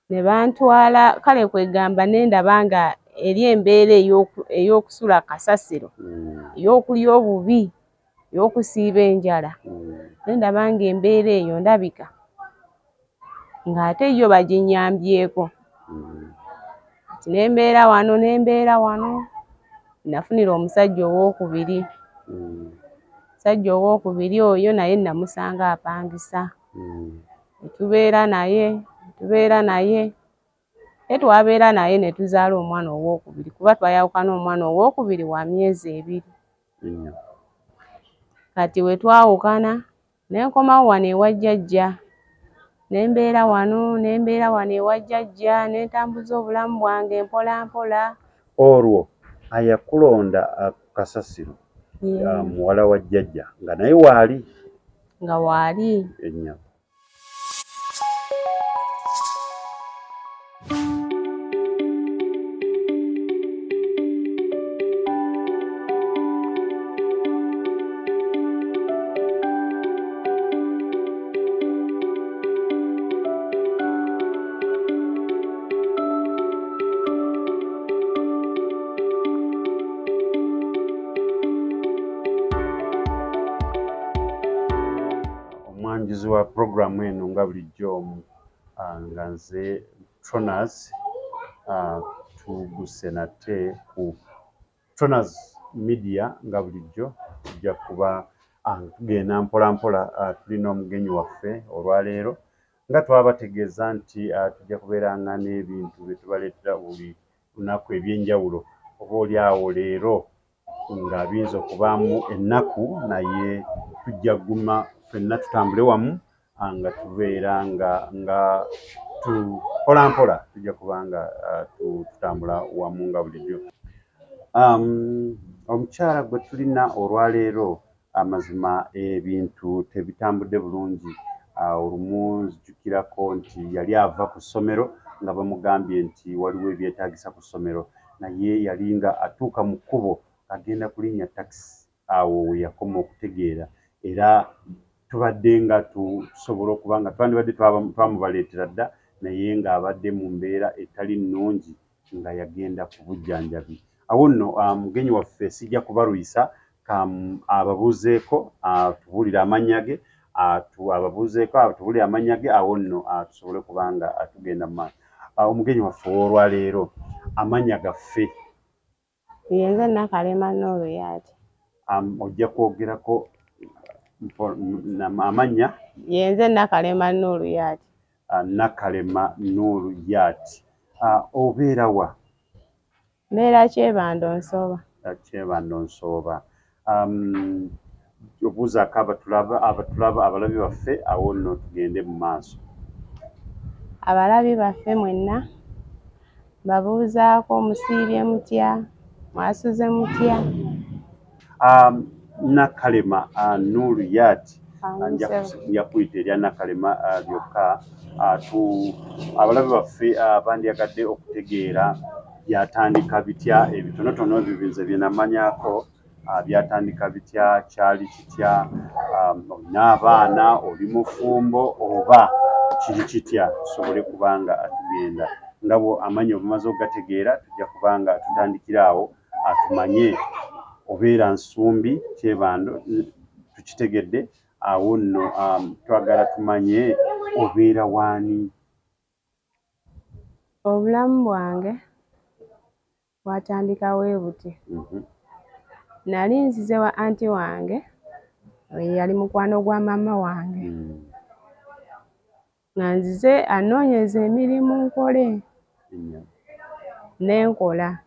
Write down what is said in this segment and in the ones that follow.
Ne bantwala, kale kwegamba ne ndaba nga eri embeera ey'okusula kasasiro, ey'okulya obubi, ey'okusiiba enjala, ne ndaba ng'embeera eyo ndabika ng'ate yo baginnyambyeko. Kati ne mbeera wano, ne mbeera wano, nafunira omusajja owookubiri. Omusajja owookubiri oyo naye namusanga apangisa. Ne tubeera naye, ne tubeera naye, naye twabeera naye ne tuzaala omwana owookubiri kuba twayawukana omwana owookubiri wa myezi 2. Kati we twawukana ne nkomawo wano ewa jjajja, ne mbeera wano, ne mbeera wano ewa jjajja, ne ntambuza obulamu bwange mpola mpola. Olwo ayakulonda ku kasasiro muwala wa jjajja nga naye waali? Nga waali. Ennyabo. Omwanjuzi wa pulogulaamu eno nga bulijjo nga nze Tronas, tuguse nate ku Tronas Media nga bulijjo tujja kuba tugenda mpola mpola. Tulina omugenyi waffe olwaleero nga twabategeeza nti tujja kubeeranga n'ebintu bye tubaleetera buli lunaku ebyenjawulo, oba oli awo leero nga biyinza okubaamu ennaku, naye tujja kuguma ffenna tutambule wamu nga tubeera nga mpola mpola tujja kuba nga tutambula wamu nga bulijjo. Omukyala gwe tulina olwaleero, amazima ebintu tebitambudde bulungi. Olumu nzijukirako nti yali ava ku ssomero nga bamugambye nti waliwo ebyetaagisa ku ssomero, naye yali nga atuuka mu kkubo agenda kulinnya takisi, awo we yakoma okutegeera. Era tubadde nga tusobola okuba nga twandibadde twamubaleetera dda, naye ng'abadde mu mbeera etali nnungi nga yagenda ku bujjanjabi. Awo nno mugenyi waffe sijja kubalwisa, ababuuzeeko atubuulire amannya ge, ababuuzeeko atubuulire amannya ge, awo nno tusobole okuba nga tugenda mu maaso. Omugenyi waffe ow'olwaleero, amannya gaffe? Yenze Nakalema Nooluyati. Ojja kwogerako amannya? Yenze Nakalema Nooluyati. Nakalema Nooluyati. Obeera wa? Mbeera Kyebando Nsooba. Kyebando Nsooba. Obuuzaako abatulaba abalabi baffe, awo nno tugende mu maaso. Abalabi baffe mwenna mbabuuzaako, musiibye mutya, mwasuze mutya? Nakalema Nooluyati, nja kuyita erya Nakalema lyokka. Abalabi baffe bandyagadde okutegeera byatandika bitya, ebitonotono ebyo nze bye namanyako, byatandika bitya, kyali kitya, olina abaana, oli mufumbo oba kiri kitya, tusobole kubanga tugenda nga bwo amannya obumaze okugategeera, tujja kubanga tutandikira awo tumanye obeera Nsumbi Kyebando, tukitegedde. Awo nno twagala tumanye obeera waani? Obulamu bwange bwatandika bwe buti. Nali nzize wa anti wange, yali mukwano gwa maama wange, nga nzize anoonyeza emirimu nkole, ne nkola.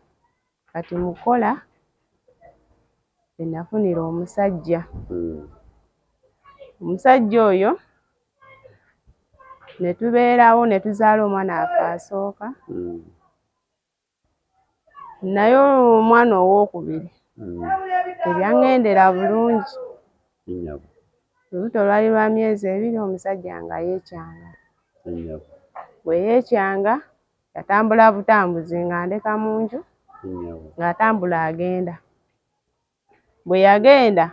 Kati mu kukola nafunira omusajja. Omusajja oyo ne tubeerawo ne tuzaala omwana waffe asooka, naye omwana owookubiri tebyaŋŋendera bulungi. Olubuto lwali lwa myezi 2, omusajja nga yeekyanga. Bwe yeekyanga yatambula butambuzi ng'andeka mu nju, ng'atambula agenda. Bwe yagenda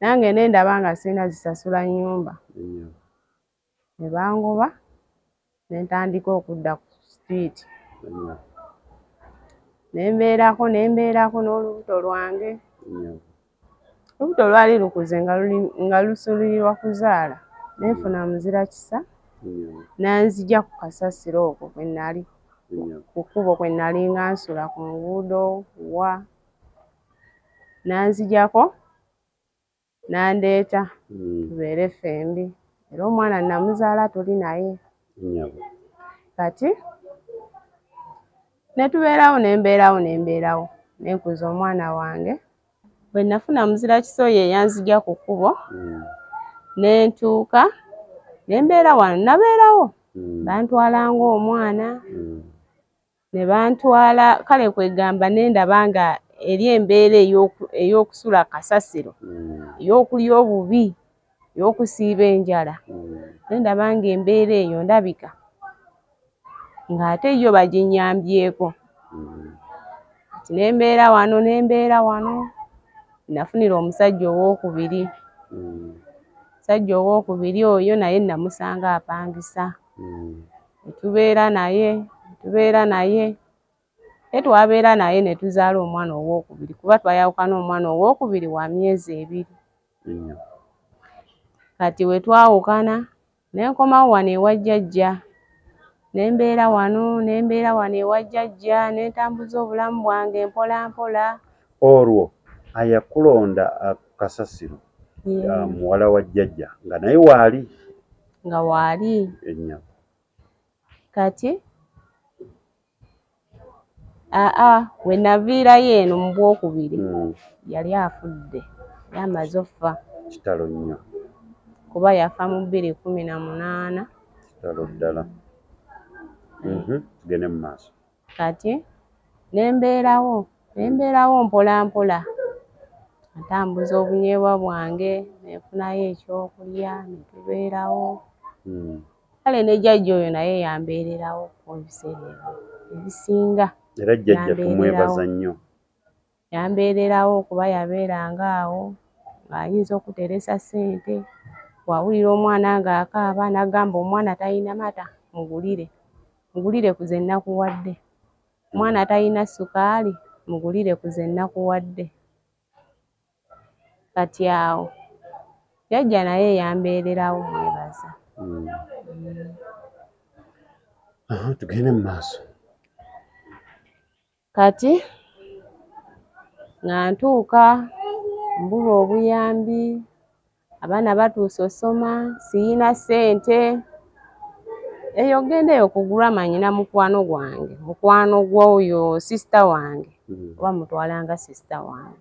nange ne ndaba nga sirina zisasula nnyumba, ne bangoba Ne ntandika okudda ku street. Ne mbeerako n'olubuto lwange. Olubuto lwali lukuze nga lusulirwa kuzaala. Ne nfuna muzira kisa. Nanzija ku kasasiro okwo kwe nali. Ku kkubo kwe nali nga nsula ku nguudo wa. Nanzijako n'andeeta tubeere ffembi. Era omwana namuzaala tuli naye. Kati ne tubeerawo ne mbeerawo ne nkuza omwana wange. Bwe nafuna muzira kisa oyo eyanzija ku kkubo ne ntuuka ne mbeera wano nabeerawo. Bantwala ng'omwana ne bantwala kale kwegamba ne ndaba nga eri embeera ey'okusula kasasiro, ey'okulya obubi, ey'okusiiba enjala. Ne ndaba ng'embeera eyo ndabika ng'ate yo baginnyambyeko. Kati ne mbeera wano nafunira omusajja owookubiri. Omusajja owookubiri oyo naye namusanga apangisa. Ne tubeera naye twabeera naye ne tuzaala omwana owookubiri kuba twayawukana omwana owookubiri wa myezi 2. Kati we twawukana ne nkomawo wano ewa jjajja. Ne mbeera wano ewa jjajja ne ntambuza obulamu bwange mpola mpola. Olwo ayakulonda kasasiro muwala wa jjajja nga naye waali? Nga waali. Kati we naviirayo eno mu bwokubiri yali afudde, yali amaze okufa. Kitalo nnyo. Kuba yafa mu 2018. Kitalo ddala. Tugende mu maaso. Kati ne mbeerawo mpola mpola. Ntambuza obunyeebwa bwange ne nfunayo ekyokulya ne tubeerawo. Kale ne jjajja oyo naye yambeererawo ebiseera ebyo ebisinga. Era jjajja tumwebaza nnyo. Yambeererawo kuba yabeeranga awo ng'ayinza okuteresa ssente. Bw'awulira omwana ng'akaaba n'agamba omwana talina mata mugulire. Mugulire ku ze nnakuwadde. Omwana talina sukaali mugulire ku ze nnakuwadde. Kati awo jjajja naye yambeererawo mwebaza. Tugende mu maaso. Kati nga ntuuka mbulwa obuyambi, abaana batuuse osoma, siyina ssente. Eyo genda eyo kugulwa manyina mukwano gwange, mukwano gw'oyo sisita wange, oba mutwalanga sisita wange.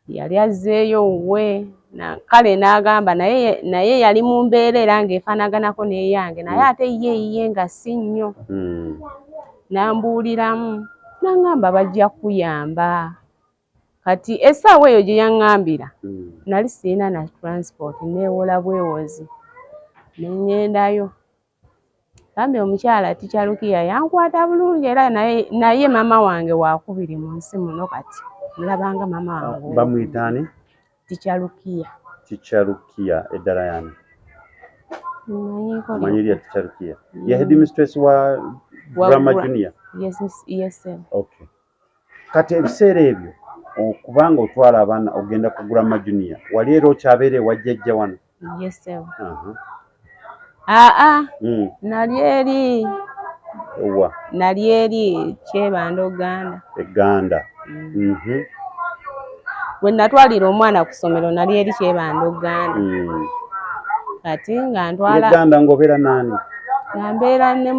Yali azzeeyo wuwe, kale n'agamba naye yali mu mbeera era ng'efaanaganako n'eyange, naye ate ye yiye nga si nnyo. N'ambuuliramu n'aŋŋamba bajja kukuyamba. Kati essaawa eyo gye yaŋŋambira nali sirina na transport, neewola bwewozi ne ŋŋendayo. Bambi omukyala Teacher Rukia yankwata bulungi era naye maama wange waakubiri mu nsi muno kati. Mulabanga maama wange. Bamuyita ani? Teacher Rukia. Teacher Rukia eddala yani? Mmanyi lya Teacher Rukia. Ye headmistress wa Grammar Junior? Yes, sir. Okay. Kati ebiseera ebyo okubanga otwala abaana ogenda ku Grammar Junior, wali era okyabeera ewa jjajja wano? Yes, sir. Nali eri. Wa? Nali eri Kyebando Gganda. Egganda. Bwe natwalira omwana ku ssomero nali eri Kyebando Gganda. Kati nga ntwala Gganda ng'obeera n'ani? Nga mbeera ne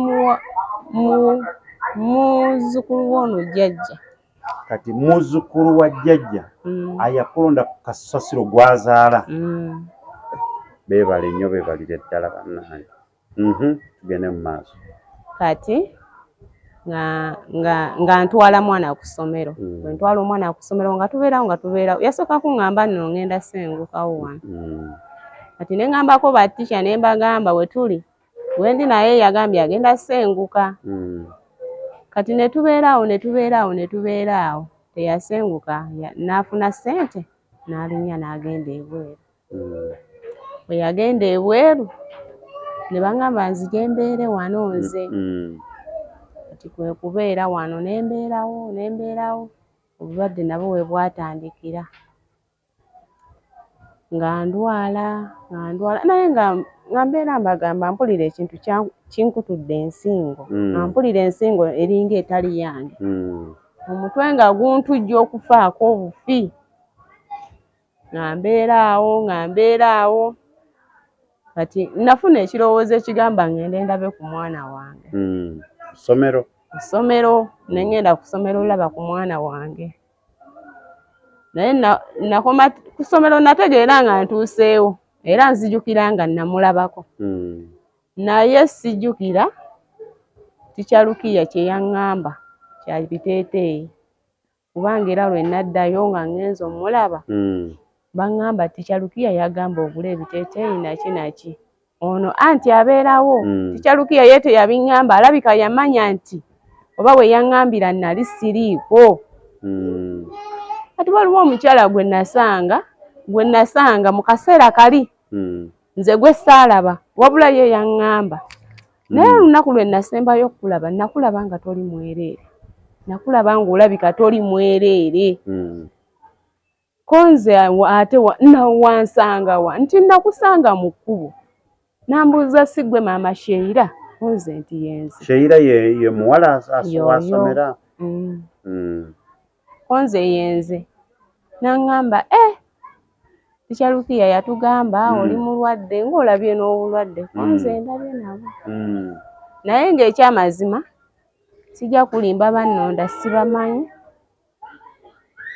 muzzukulu w'ono jjajja. Kati muzzukulu wa jjajja ayakulonda ku kasasiro gw'azaala. Beebale nnyo beebalire ddala bannange. Tugende mu maaso. Kati nga ntwala mwana ku ssomero. Bwe ntwala omwana ku ssomero nga tubeerawo. Yasooka kuŋŋamba nno ŋŋenda ssengukawo wano. Kati ne ŋŋambako batticha ne mbagamba we tuli. Wendi naye yagambye agenda ssenguka. Kati ne tubeeraawo. Teyasenguka n'afuna ssente n'alinnya n'agenda ebweru. Bwe yagenda ebweru Ne baŋŋamba nzije mbeere wano nze. Kati kwe kubeera wano ne mbeerawo ne mbeerawo, obulwadde nabwo we bwatandikira. Nga ndwala nga ndwala naye nga nga mbeera mbagamba mpulira ekintu kinkutudde ensingo, nga mpulira ensingo eringa etali yange. Omutwe nga guntujja okufaako obufi. Nga mbeera awo nga mbeera awo, kati nafuna ekirowoozo ekigamba ngende ndabe ku mwana wange. Ssomero? Ssomero, ne ngenda ku ssomero olaba ku mwana wange. Naye nakoma ku ssomero nategeera nga ntuuseewo, era nzijukira nga namulabako. Naye sijjukira Teacher Lukiya kye yaŋŋamba kya biteeteeyi, kubanga era lwe naddayo nga ngenze omulaba, baŋŋamba Teacher Lukiya yagamba ogule ebiteeteeyi naki naki. Ono anti abeerawo. Teacher Lukiya ye teyabiŋŋamba, alabika yamanya nti oba we yaŋŋambira nali siriiko. Kati waliwo omukyala gwe nasanga mu kaseera kali, nze gwe saalaba, wabula ye yaŋŋamba. Naye olunaku lwe nasembayo okukulaba, nakulaba nga toli mwereere, nakulaba ng'olabika toli mwereere. Ko nze ate wansanga wa? Nti nakusanga mu kkubo. Nambuuza si ggwe maama Sheila? Ko nze nti yenze. Sheila ye muwala asomera? Ko nze yenze. N'aŋŋamba Teacher Lukiya yatugamba oli mulwadde ng'olabye n'obulwadde. Ko nze ndabye nabwo. Naye ng'ekyamazima sijja kulimba bannonda sibamanyi,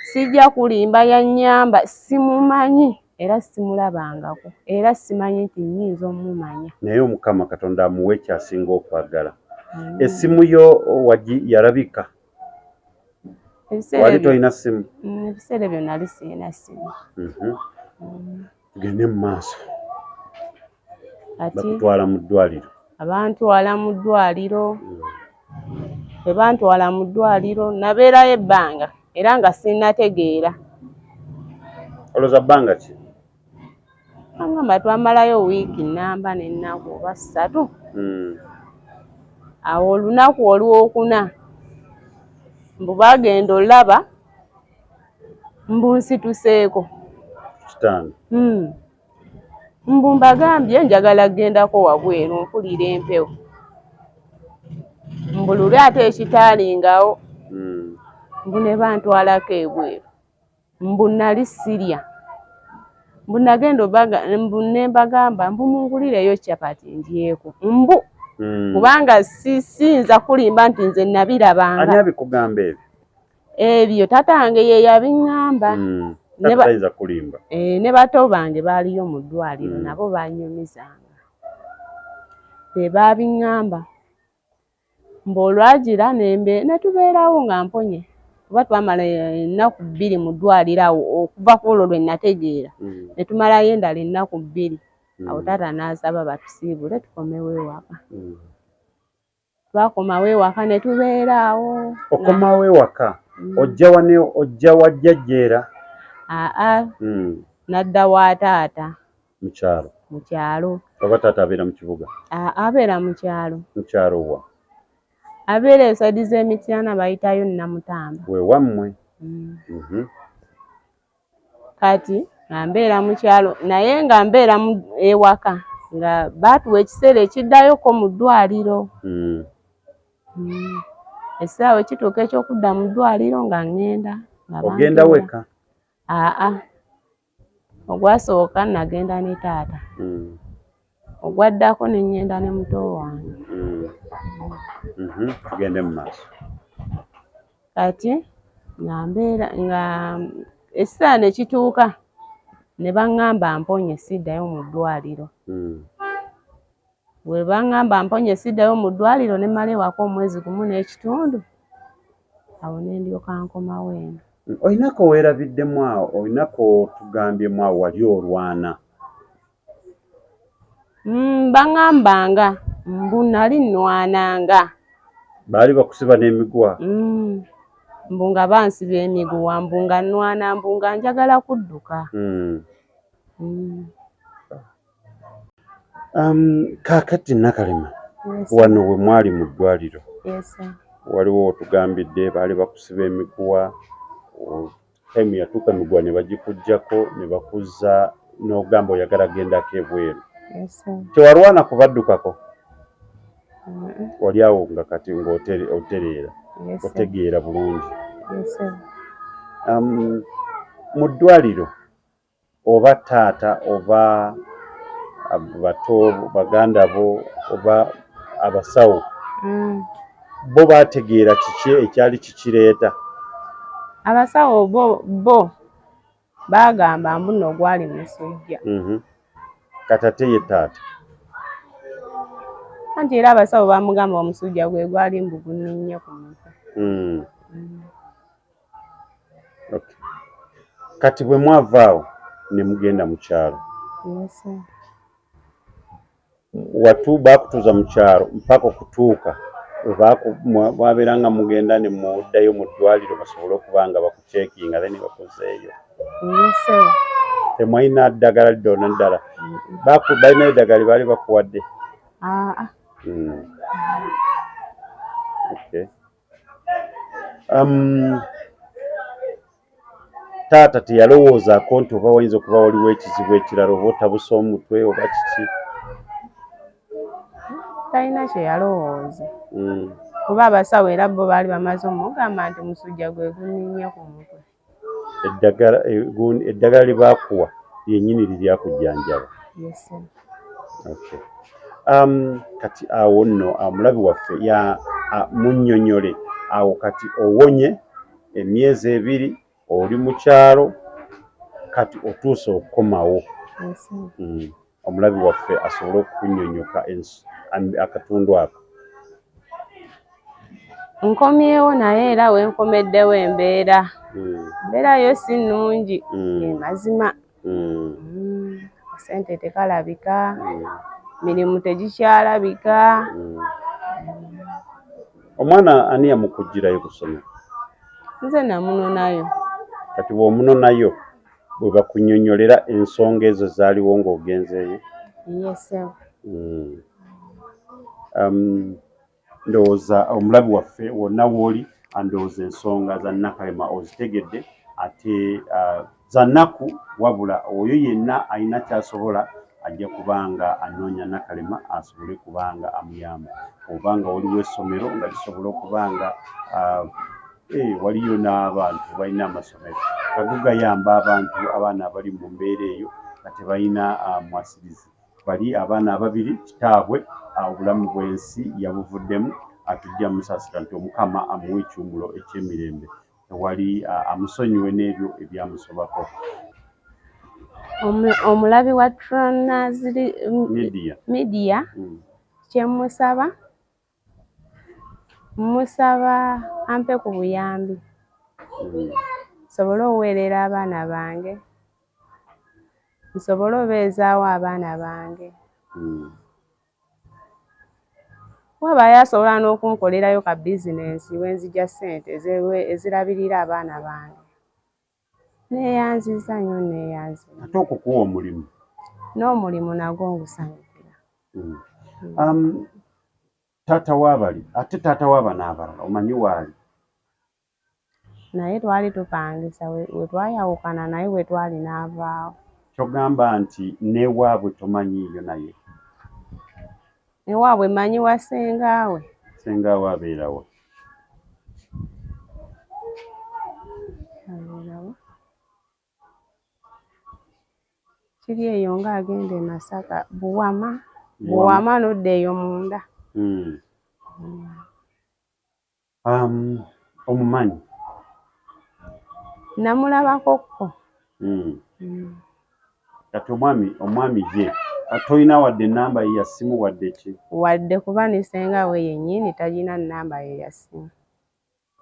sijja kulimba yannyamba simumanyi era simulabangako era simanyi nti nnyinza omumanya. Naye Omukama Katonda amuwe ky'asinga okwagala. Essimu yo yalabika? Wali tolina ssimu? Ebiseera ebyo nali sirina ssimu. Tugende mu maaso. Bakutwala mu ddwaliro. Abantwala mu ddwaliro. Bwe bantwala mu ddwaliro nabeerayo ebbanga era nga sinnategeera. Olowooza bbanga ki? Bangamba twamalayo wiiki nnamba n'ennaku oba 3. Awo olunaku olwokuna mbu baagenda olaba mbu nsituseeko. Kitanda. Mbu mbagambye njagala kgendako wabweru mpulira empewo. Mbu luli ate ekitaalingawo. Mbu ne bantwalako ebweru. Mbu nali sirya. Mbu nagenda mbu ne mbagamba mbu mungulireyo chapati ndyeko. Mbu kubanga siyinza kulimba nti nze nabirabanga. Ani abikugamba ebyo? Ebyo tatange ye yabiŋŋamba. Tayinza kulimba. Ne bato bange baaliyo mu ddwaliro nabo bannyumizanga. Be baabiŋŋamba. Mbu olwagira ne tubeerawo nga mponye. Kuba twamala ennaku 2 mu ddwaliro awo okuva ku olwo lwe nategeera. Ne tumalayo endala ennaku 2. Awo taata n'asaba batusiibule tukomewo ewaka. Twakomawo ewaka ne tubeera awo. Okomawo ewaka? Ojja wa jjajja era? Aa, nadda wa taata. Mu kyalo? Mu kyalo. Oba taata abeera mu kibuga? Aa, abeera mu kyalo. Mu kyalo wa? Abeera ensadi z'Emityana bayitayo Namutamba. We wammwe? Kati nga mbeera mu kyalo naye nga mbeera ewaka nga baatuwa ekiseera ekiddayoko mu ddwaliro. Essaawa ekituuka eky'okudda mu ddwaliro nga ŋŋenda. Ogenda wekka? Aa, ogwasooka nagenda ne taata. Ogwaddako ne ŋŋenda ne muto wange. Tugende mu maaso. Kati nga mbeera nga ekiseera ne kituuka ne baŋŋamba mponye siddayo mu ddwaliro. Bwe baŋŋamba mponye siddayo mu ddwaliro ne mmala ewaka omwezi 1 n'ekitundu, awo ne ndyoka nkomawo eno. Olinako weerabiddemu awo, olinako tugambyemu awo wali olwana? Baŋŋambanga mbu nali nnwananga. Baali bakusiba n'emiguwa? Mbu nga bansiba emiguwa, mbu nga nnwana, mbu nga njagala kudduka. Kaakati Nakalema, wano we mwali mu ddwaliro waliwo otugambidde baali bakusiba emiguwa, time yatuuka emiguwa ne bagikuggyako ne bakuzza n'ogamba oyagala gendako ebweru. Tewalwana kubaddukako? Wali awo nga kati ng'otereera, otegeera bulungi. Mu ddwaliro oba taata oba bato baganda bo oba abasawo bo baategeera kiki ekyali kikireeta? Abasawo bo baagamba mbu nno gwali musujja. Kati ate ye taata? Anti era abasawo baamugamba omusujja gwe gwali mbu gunninnye ku mutwe. Okay. Kati bwe mwava awo ne mugenda mu kyalo, watu baakutuuza mu kyalo mpaka okutuuka mwabeera nga mugenda ne muddayo mu ddwaliro basobole okuba nga bakucekinga then bakuzeeyo. Temwalina ddagala lyonna ddala? Balina eddagala lye baali bakuwadde? Okay. Taata teyalowoozaako nti oba wayinza okuba waliwo ekizibu ekirala, oba otabuse omutwe oba kiki? Talina kye yalowooza, kuba abasawo era bo baali bamaze omugamba nti musujja gwe gunninnye ku mutwe. Eddagala lye baakuwa lyennyini liryakujjanjaba? Yes. Okay. Kati awo nno omulabi waffe ya munnyonnyole awo kati owonye emyezi 2 oli mu kyalo, kati otuuse okukomawo. Omulabi waffe asobole okukunnyonnyoka akatundu ako. Nkomyewo naye era wenkomeddewo embeera embeera yo si nnungi, mazima. Akasente tekalabika, mirimu tegikyalabika. Omwana ani yamukugirayo ku ssomero? Nze namunonayo. Kati bw'omunonayo bwe bakunnyonnyolera ensonga ezo zaaliwo ng'ogenzeeyo? Yes. Ndowooza omulabi waffe wonna w'oli, ndowooza ensonga za Nakalema ozitegedde, ate za nnaku, wabula oyo yenna alina ky'asobola ajja kubanga anoonya Nakalema asobole kubanga amuyamba, oba nga waliwo essomero nga lisobola okubanga waliyo n'abantu balina amasomero nga go gayamba abantu abaana abali mu mbeera eyo nga tebalina mwasirizi. Bali abaana ababiri kitaabwe obulamu bw'ensi yabuvuddemu, atujja musaasira nti Omukama amuwe ekiwummulo eky'emirembe, tewali amusonyiwe n'ebyo ebyamusobako. Omulabi wa Tronas Media, kye mmusaba ampe ku buyambi nsobole okuweerera abaana bange, nsobole obeezaawo abaana bange. Wabaayo asobola n'okunkolerayo ka bizinensi we nzigya ssente ezirabirira abaana bange. Neeyanzizza nnyo, neeyanzizza. Ate okukuwa omulimu? N'omulimu nagwo ngusanyukira. Taata w'abali, ate taata w'abano abalala omanyi waali? Naye twali tupangisa, we twayawukana naye we twali n'avaawo. Ky'ogamba nti n'ewaabwe tomanyiiyo naye? Ewaabwe mmanyi wa ssengaawe. Ssengaawe abeera wa? Abeera wa? Kiri eyo ng'agenda e Masaka, Buwama. Buwama n'odda eyo munda. Omumanyi? Namulabako ko. Kati omwami ye tolina wadde ennamba ye ya ssimu wadde ki? Wadde, kuba ne ssengaawe yennyini talina nnamba ye ya ssimu.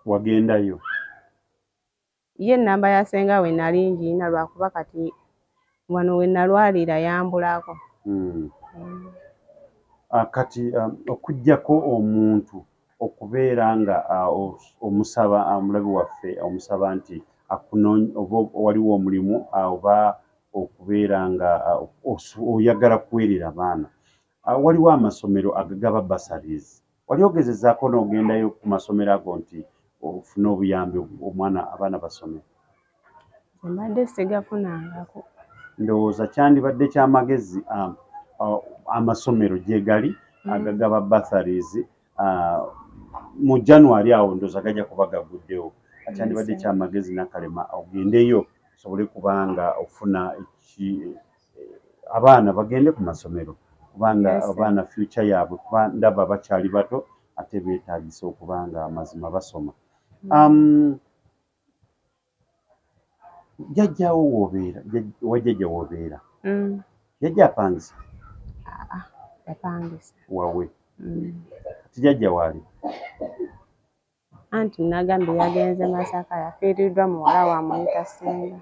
Wagendayo? Ye ennamba ya ssengaawe nali ngirina, lwakuba kati wano we nalwalira yambulako. Kati okuggyako omuntu okubeera nga omusaba, omulabi waffe omusaba nti oba waliwo omulimu oba okubeera nga oyagala kuweerera baana. Waliwo amasomero agagaba bursaries. Wali ogezezaako n'ogendayo ku masomero ago nti ofune obuyambi omwana abaana basome? Mbadde sigafunangako. Ndowooza kyandibadde kyamagezi amasomero gye gali agagaba bursaries mu January awo ndowooza gajja kuba gaguddewo. Kyandibadde kyamagezi Nakalema ogendeyo osobole kubanga ofuna abaana bagende ku masomero kubanga abaana future yaabwe kuba ndaba bakyali bato ate beetaagisa okubanga amazima basoma. Jjajjaawo w'obeera, wa jjajja w'obeera, jjajja apangisa? Yapangisa. Wawe. Kati jjajja waali? Anti nagambye yagenze Masaka, yafiiriddwa muwala we amuyita Ssenga.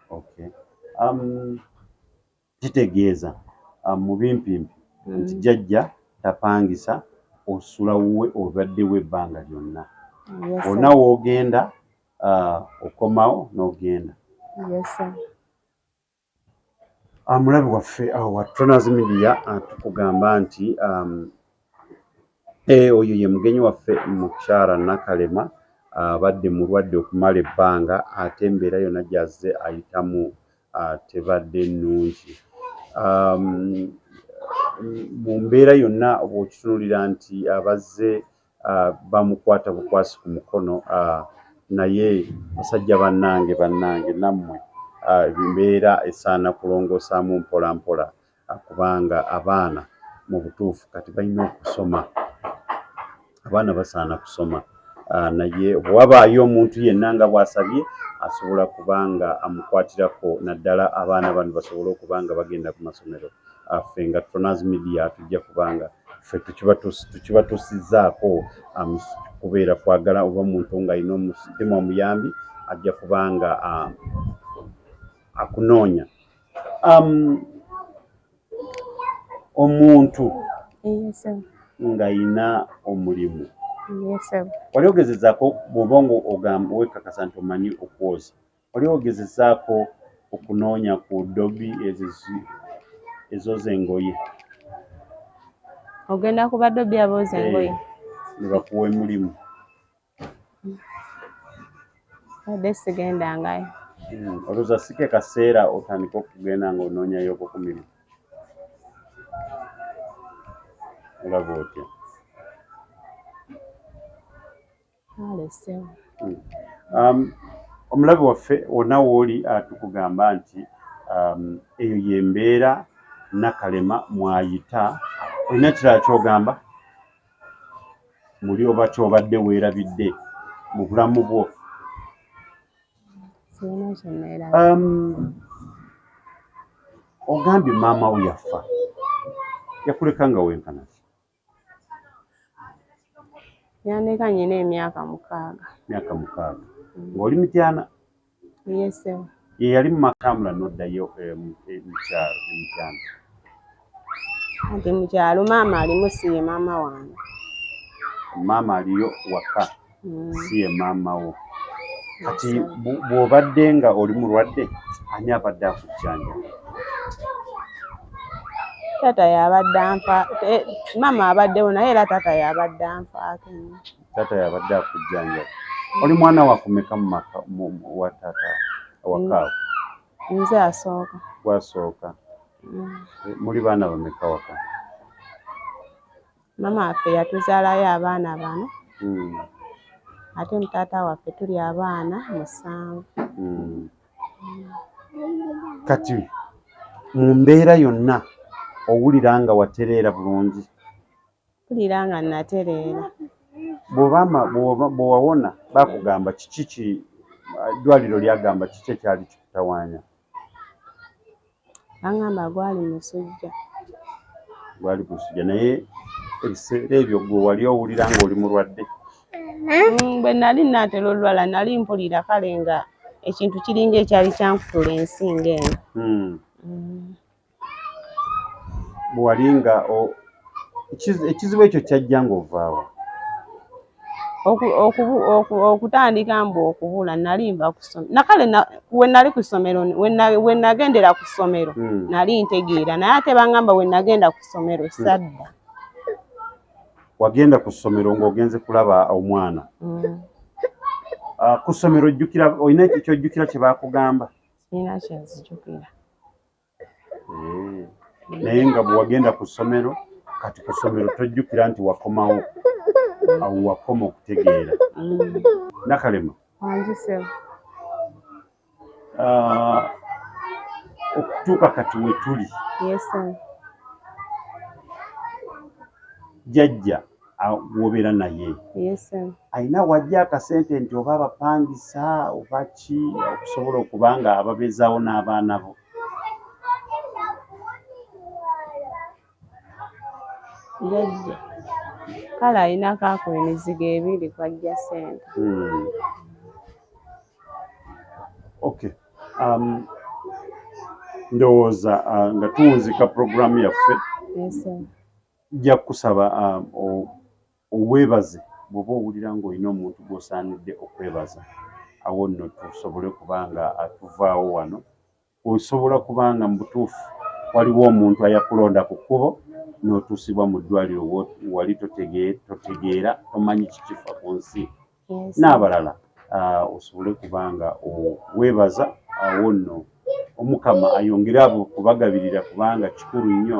Okay. Kitegeeza mu bimpimpi nti jjajja tapangisa, osula wuwe obaddewo ebbanga lyonna. Wonna w'ogenda okomawo n'ogenda. Mulabi waffe awo wa Tronas Media tukugamba nti oyo ye mugenyi waffe mukyala Nakalema abadde mulwadde okumala ebbanga ate embeera yonna gy'azze ayitamu tebadde nnungi. Mu mbeera yonna bw'okitunuulira nti abazze bamukwata bukwasi ku mukono naye basajja bannange bannange nammwe embeera esaana kulongoosaamu mpola mpola kubanga abaana mu butuufu kati balina okusoma. Abaana basaana kusoma naye bwe wabaayo omuntu yenna nga bw'asabye asobola kubanga amukwatirako naddala abaana bano basobole okuba nga bagenda ku masomero. Ffe nga Tronas Media tujja kubanga ffe tukibatuusizzaako kubeera kwagala oba omuntu ng'alina omutima omuyambi ajja kubanga akunoonya. Omuntu ng'ayina omulimu wali ogezezaako bw'oba nga weekakasa nti omanyi okwoza, wali ogezezaako okunoonya ku ddobi ezooza engoye? Ogenda ku baddobi abooza engoye? Ne bakuwa omulimu. Badde sigendangayo. Olowooza si ke kaseera otandike okugenda ng'onoonyayoko ku mirimu? Olaba otya? Omulabi waffe wonna w'oli tukugamba nti eyo y'embeera Nakalema mw'ayita. Olina ekirala ky'ogamba muli oba ky'obadde weerabidde mu bulamu bwo? Sirina kye neerabidde. Ogambye maama wo yafa, yakuleka nga wenkana ki? Yandeka nnyina emyaka 6. Myaka 6. Ng'oli Mityana? Yes sir. Ye yali mu matambula n'oddayo mu kyalo e Mityana? Anti mu kyalo maama alimu si ye maama wange. Maama aliyo waka si ye maama wo. Kati bw'obadde nga oli mulwadde ani abadde akujjanjaba? Taata y'abadde anfa, maama abaddewo naye era taata y'abadde anfaako ennyo. Taata y'abadde akujjanjaba. Oli mwana wa kumeka mu maka wa taata awaka awo? Nze asooka. Gw'asooka. Muli baana bameka waka? Maama waffe yatuzaalayo abaana bano. Ate taata waffe tuli abaana 7. Kati mu mbeera yonna owulira nga watereera bulungi? Mpulira nga natereera. Bwe wawona baakugamba kiki ki eddwaliro lyagamba kiki ekyali kikutawaanya? Bangamba gwali musujja. Gwali musujja naye ebiseera ebyo gwe wali owulira ng'oli mulwadde? Bwe nali naatera olwala nali mpulira kale nga ekintu kiringa ekyali kyankutula ensingo eno. Bwe wali nga ekizibu ekyo kyajja ng'ovaawa? Okutandika mbu okubula nali nva ku ssomero nakale we nali ku ssomero we nagendera ku ssomero nali ntegeera naye ate bangamba we nagenda ku ssomero sadda. Wagenda ku ssomero ng'ogenze kulaba omwana. Ku ssomero ojjukira olina ky'ojjukira kye baakugamba? Sirina kye nzijukira. Naye nga bwe wagenda ku ssomero kati ku ssomero tojjukira nti wakomawo awo wakoma okutegeera. Nakalema. Wangi ssebo. Okutuuka kati we tuli. Yes sir. Jjajja gw'obeera naye. Yes sir. Alina w'aggya akasente nti oba abapangisa oba ki okusobola okuba nga ababeezaawo n'abaana bo. Jjajja kale alinako ako emizigo ebiri kw'aggya ssente. Okay. Ndowooza nga tuwunzika puroguraamu yaffe. Yes sir. Nja kukusaba oweebaze bw'oba owulira ng'olina omuntu gw'osaanidde okwebaza awo nno tusobole kuba nga tuvaawo wano. Osobola kuba nga mu butuufu waliwo omuntu ayakulonda ku kkubo n'otuusibwa mu ddwaliro wali totegeera tomanyi kikifa ku nsi. N'abalala osobole kuba nga weebaza awo nno Omukama ayongere abo okubagabirira kubanga kikulu nnyo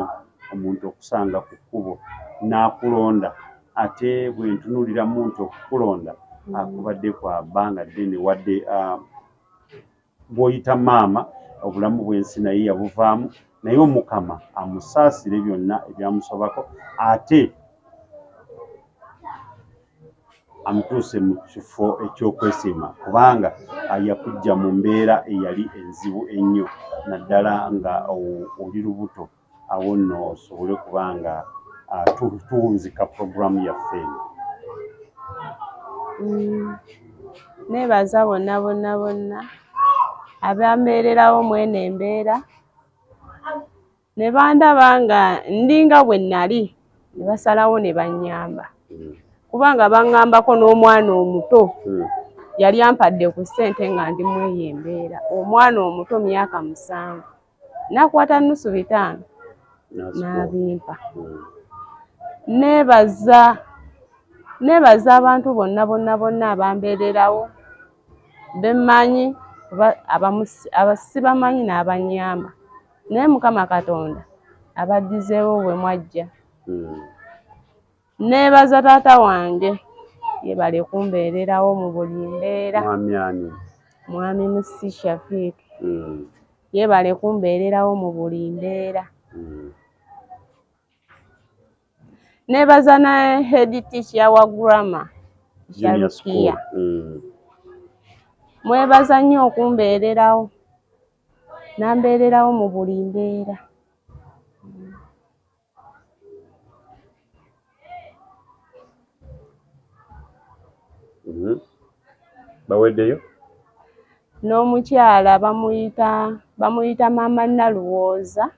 omuntu okusanga ku kkubo n'akulonda ate bwe ntunuuliramu nti okukulonda akubadde kwa bbanga ddene wadde gw'oyita maama obulamu bw'ensi naye yabuvaamu naye Omukama amusaasire byonna ebyamusobako ate amutuuse mu kifo eky'okwesiima kubanga yakujja mu mbeera eyali enzibu ennyo naddala nga oli lubuto awo nno osobole kuba nga tuwunzika puroguraamu yaffe eno. Neebaza bonna bonna bonna abambeererawo mw'eno embeera ne bandaba nga ndinga bwe nali ne basalawo ne bannyamba kubanga baŋŋambako n'omwana omuto yali ampadde ku ssente nga ndi mu eyo embeera omwana omuto myaka 7 nakwata 550 n'abimpa. Neebaza abantu bonna bonna bonna abambeererawo bemmanyi abasibamanyi n'abannyamba naye Mukama Katonda abaddizeewo bwe mwajja. Neebaza taata wange yeebale kumbeererawo mu buli mbeera. Mwami ani? Mwami Musi Shafiq. Yeebale kumbeererawo mu buli mbeera. Neebaza ne head teacher wa grammar Sharukia. Mwebaza nnyo okumbeererawo n'ambeererawo mu buli mbeera. Baweddeyo? N'omukyala bamuyita Maama Naluwooza.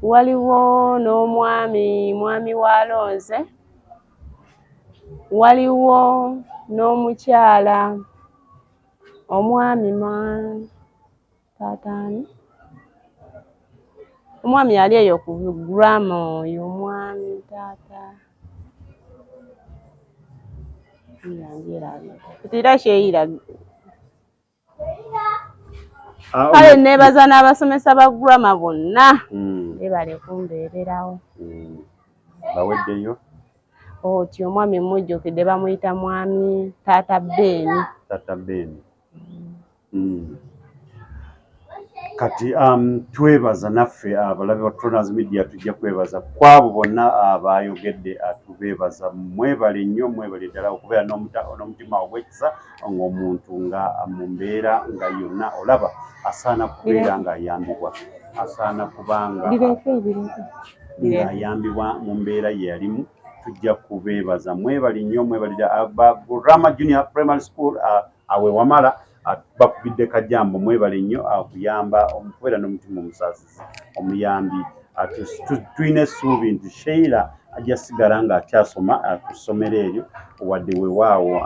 Waliwo n'omwami mwami Walonze. Waliwo n'omukyala omwami taataani omwami ali eyo ku grammar oyo omwami taata era Sheila. Kale neebaza n'abasomesa ba grammar bonna beebale kumbeererawo. Baweddeyo? Otyo omwami mmujjukidde bamuyita mwami Taata Ben. Taata Ben. Kati twebaza naffe abalabe ba Tronas Media tujja kwebaza kwabo bonna abayogedde tubeebaza mwebale nnyo mwebale ddala okubeera n'omutima ogw'ekisa ng'omuntu nga mu mbeera nga yonna olaba asaana kubeera ng'ayambibwa asaana kubanga ng'ayambibwa mu mbeera ye yalimu tujja kubeebaza mwebale nnyo mwebalira Grammar Junior Primary School awe wamala bakubidde kajambo mwebale nnyo okuyamba okubeera n'omutima omusaasizi omuyambi. Tulina essuubi nti Sheila Ajja sigala nga akyasoma ku ssomero eryo, wadde wewaawo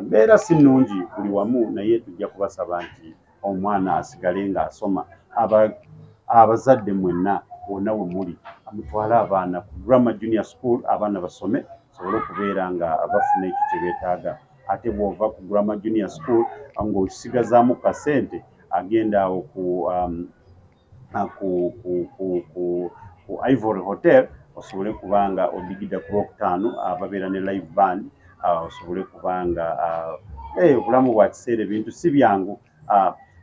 mbeera si nnungi buli wamu, naye tujja kubasaba nti omwana asigale ng'asoma. Abazadde mwenna wonna we muli, mutwale abaana ku Grammar Junior School, abaana basome basobole okubeera nga bafuna ekyo kye beetaaga. Ate bw'ova ku Grammar Junior School ng'osigazaamu kasente, agenda awo ku Ivory Hotel osobole kubanga odigida ku Lwokutaano, babeera ne live band, osobole kubanga obulamu bwa kiseera, ebintu si byangu.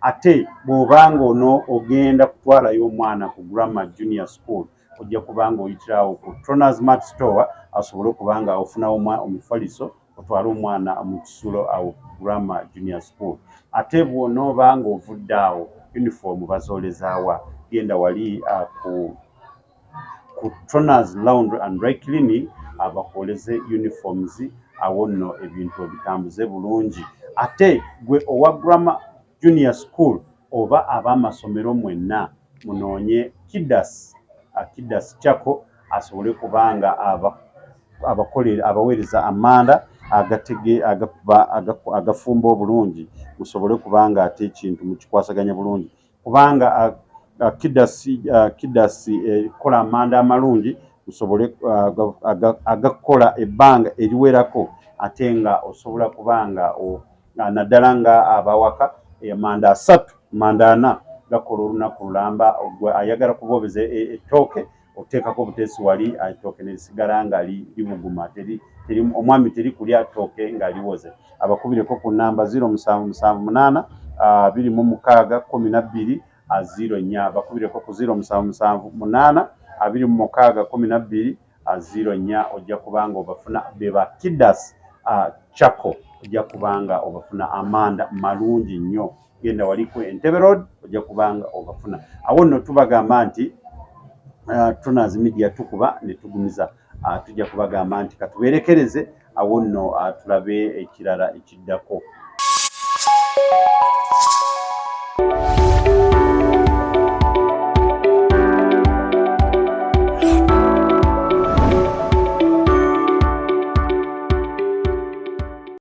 Ate bw'obanga ono ogenda kutwalayo omwana ku Grammar Junior School, ojja kubanga oyitirawo ku Tronas Mart Store asobole okubanga ofunawo omufaliso otwale omwana mu kisulo awo ku Grammar Junior School. Ate bw'onooba ng'ovudde awo, uniform bazoolezaawa? Genda wali ku Tronas Laundry and Dry Cleaning abakwoleze uniforms. Awo nno ebintu obitambuze bulungi. Ate gwe owa Grammar Junior School oba ab'amasomero mwenna, munoonye Kidas, Kidas Chako asobole kubanga abakolera, abaweereza amanda agatege agakuba agafumba obulungi, musobole kubanga ate ekintu mukikwasaganya bulungi, kubanga Kidas ekola amanda amalungi, musobole agakola ebbanga eriwerako, ate nga osobola kubanga naddala nga abawaka, amanda 3, manda 4 gakola olunaku lulamba. Gwe ayagala kuboobeza ettooke, oteekako obuteesi wali, ettooke ne lisigala nga libuguma. Omwami teri kulya ttooke nga liwoze. Abakubireko ku namba 0778 26 12 04. Bakubireko ku 0778 26 12 04, ojja kubanga obafuna. Be ba Kidas Chako, ojja kubanga obafuna, amanda malungi nnyo. Genda wali ku Entebbe Road, ojja kubanga obafuna. Awo nno tubagamba nti Tronas Media tukuba ne tugumiza. Tujja kubagamba nti katubeerekereze awo nno, tulabe ekirala ekiddako.